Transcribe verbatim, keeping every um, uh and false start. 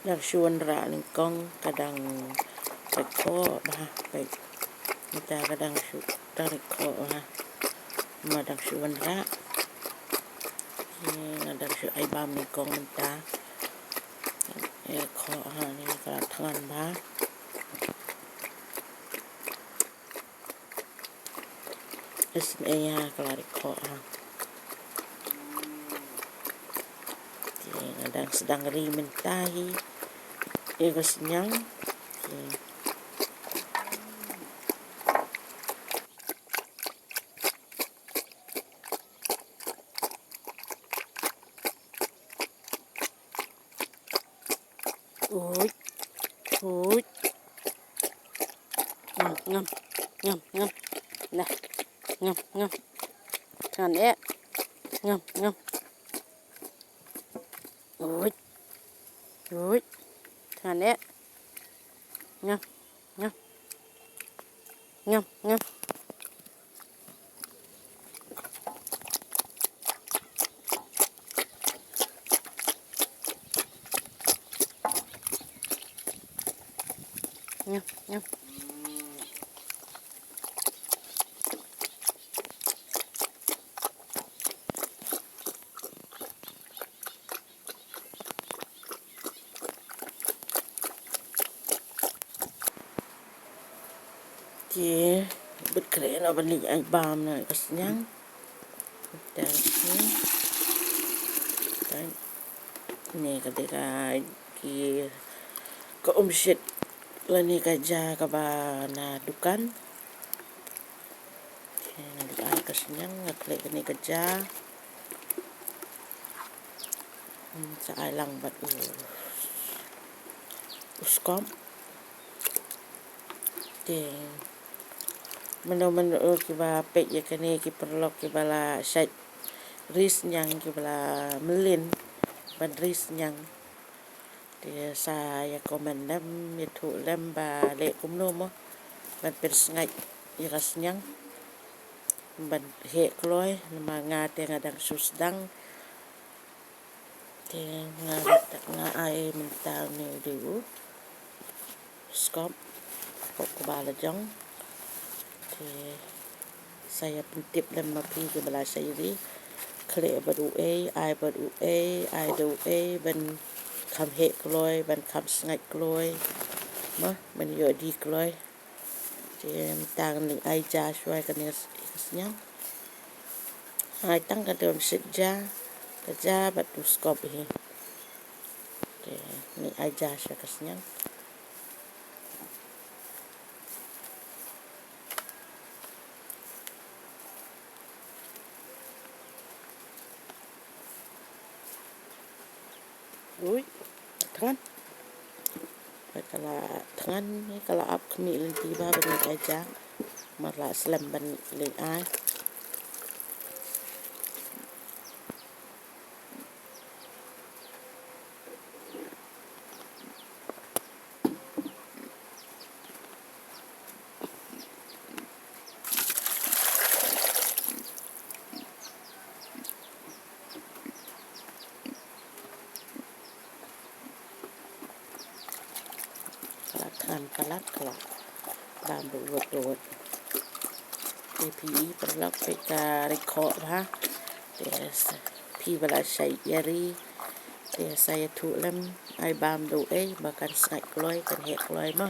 Dang shu wanrah nyngkong, ka dang peit khoh bha, peit. Mynta ka dang shu, dang peit khoh bha. Ma dang shu wanrah. Nga dang shu ai bam nyngkong mynta. Ai khoh ha, ni ka la thngan bha. Isem ïa ka la ri khoh ha. Te nga dang sdang ri mynta hi ïa ka sniang. Te Uj. Uj. Ngam, ngam, ngam, ngam. Nah. Ngam, ngam. Thngan eh. Ngam, ngam. Uj. Uj. Thngan eh. Ngam, ngam. Ngam, ngam. Ngam, ngam. Te bit kre na ban leit ai bam na ka sniang. Te ni. Te ni ka dei ka ki ka umshit lane ka ja kaba na dukan. Te nga dei ai ka sniang, nga khleh kane ka ja. Hmm, sa ai lang bad u, u skop. Te mano mano kiba peit ïa kane ki paralok kiba la shait ri sniang, kiba la mlien ban ri sniang. Te sa ïa comment lem, ïathuh lem ba leh kumno mo ban pynsngaid ïa ka sniang ban heh kloi, namar nga te nga dang shu sdang. Te nga, nga ai mynta une u dei u skop, skop kaba la jong. Te sa ïa pyntip lem ma phi kiba la shait ri, khleh bad uei, ai bad uei, ai da uei ban kham heh kloi, ban kham sngaid kloi, ma ban ïoh die kloi. Te mynta ngan ai ja shuwa kane ka sniang. Ai tang kane ka umshit ja, ka ja bad u skop hi. Te ngan ai ja shuwa ka sniang. Ui, thngan. Ka la thngan, ka la ap khmih lynti bha ban ai ja. Mar la slem ban leit ai. Ka la thngan palat, ka la bam bad wut wut. Te phi i paralok, phi ka ri khoh bha. Te sa phi ba la shait ïa ri. Te sa ïathuh lem, ai bam da uei ba kan sngaid kloi, kan heh kloi mo.